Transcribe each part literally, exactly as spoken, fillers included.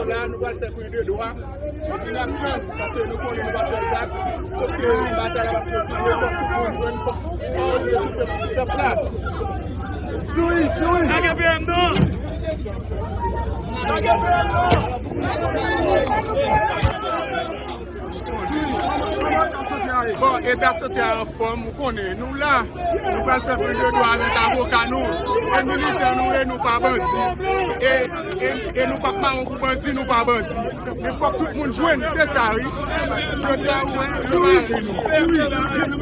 La, nou pral fè pwen de dwa. Epi n ap tann, paske nou konnen nou pa fè zak. Sof ke batay la ap kontinye, fòk tout moun jwenn, fòk pawòl yo sou pèp, sou pèp la. Souri, souri. Pa gen P M non. Pa gen P M non. Bon, eta sante a anfòm, ou konnen, nou la, nou pral fè pwen de dwa avèk avoka nou, e militè nou, e nou pa bandi, e, e, e nou p ap mawon pou bandi, nou pa bandi. Men fòk tout moun jwenn, se sa, wi. Jodi a, ou wè, yo mare nou.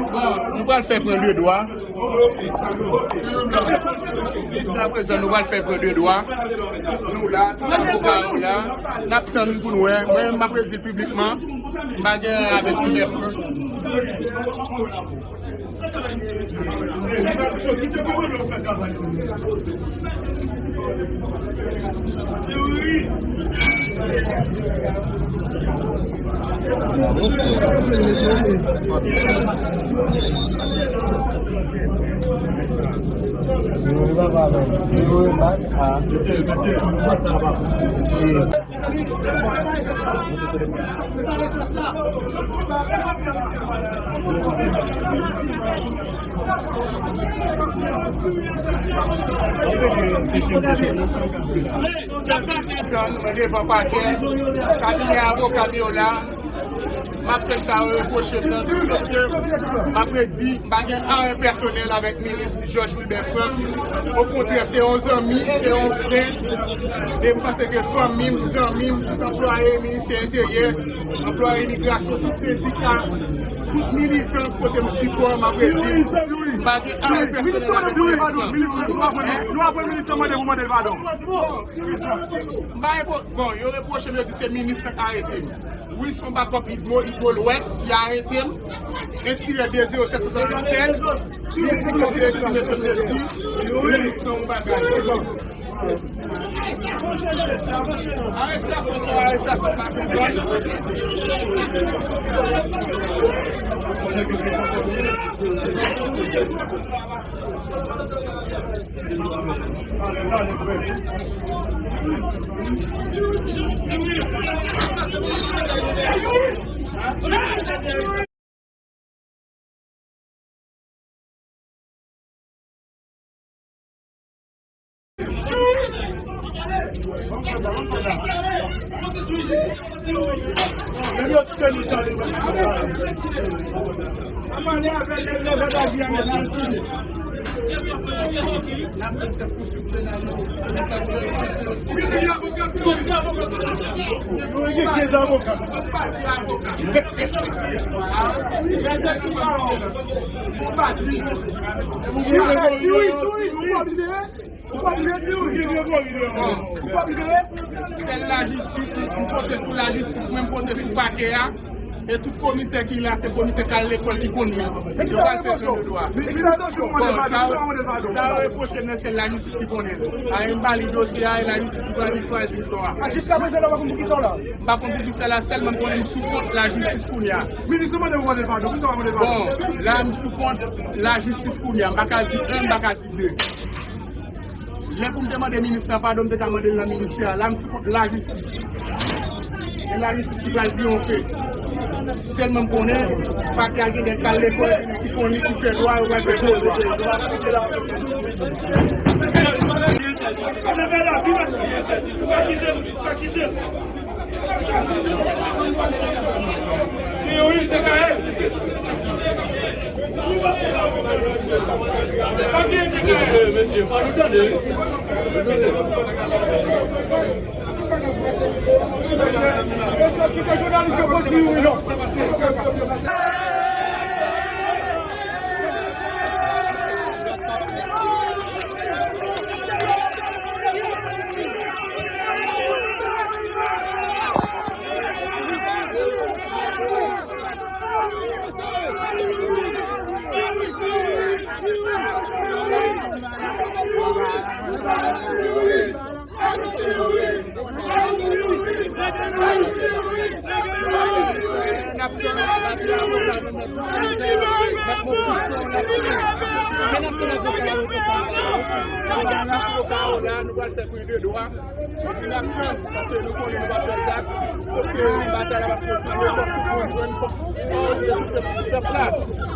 Bon, nou pral fè pwen de dwa. Jiska prezan, nou pral fè pwen de dwa. Nou la, tout avoka yo la. N ap tann pou nou wè. Mwen, m ap redi piblikman. M pa gen avèk Hubert Frank. Mwen devan pakè, kabinè avoka m yo la, m ap tann sa yo repwoche m nan, paske m ap redi, m pa gen anyen pèsonèl avèk minis Georges Hubert Frank. Okontrè, se yon zanmi, se yon frè. E m panse ke fanmi m, zanmi m, tout anplwaye ministè enteryè, anplwaye imigrasyon, tout sendika, tout militan kote m sipò, m ap redi, m pa gen anyen pèsonèl avèk minis lan. M pa gen pwo-, bon, yo repwoche m, yo di se minis lan k arete m. Wi, se yon bakòp Igmo, Igmo Lwès, ki arete m. Entirè de zewo sèt swasannsèz, li di kote sou mete di, minis lan yon bagay. Bon. Arestasyon sou arestasyon pa gen zòn. Sèl lajistis, m konte sou lajistis, mwen m konte sou pakè a. E tout komisè ki la, se komisè k al lekòl ki konn li. Yo pral fè pwen de dwa. Bon, sa yo, sa yo repwoche m nan, se lajistis ki konnen. A, m ba li dosye a, e lajistis ki pral, li pral di m sa a. Jiska prezan, nou pa konn poukisa w la. M pa konn poukisa la, sèlman m konnen m sou kont lajistis kounye a. Minis ou mande pou mande l padon, poukisa w pa mande l padon? Bon, la, m sou kont lajistis kounye a. M pa ka di en, m pa ka di de. Lè pou m te mande minis la padon, m te ka mande l nan ministè a. La, m sou kont lajistis. E lajistis ki pral triyonfe. Sèlman m konnen, pakè a gen nèg k al lekòl, ki konn li, ki fè dwa, yo pral fè dwa. Mesye, mesye, pa nou tande, wi. Mesye, kite jounalis yo kontinye, non. Nou pral nan avoka yo la, nou pral fè pri de dwa. Epi n ap tann, paske nou konnen nou pa fè zak. Sof ke batay la ap kontinye, fòk tout moun jwenn, fòk fòs de tout pèp la.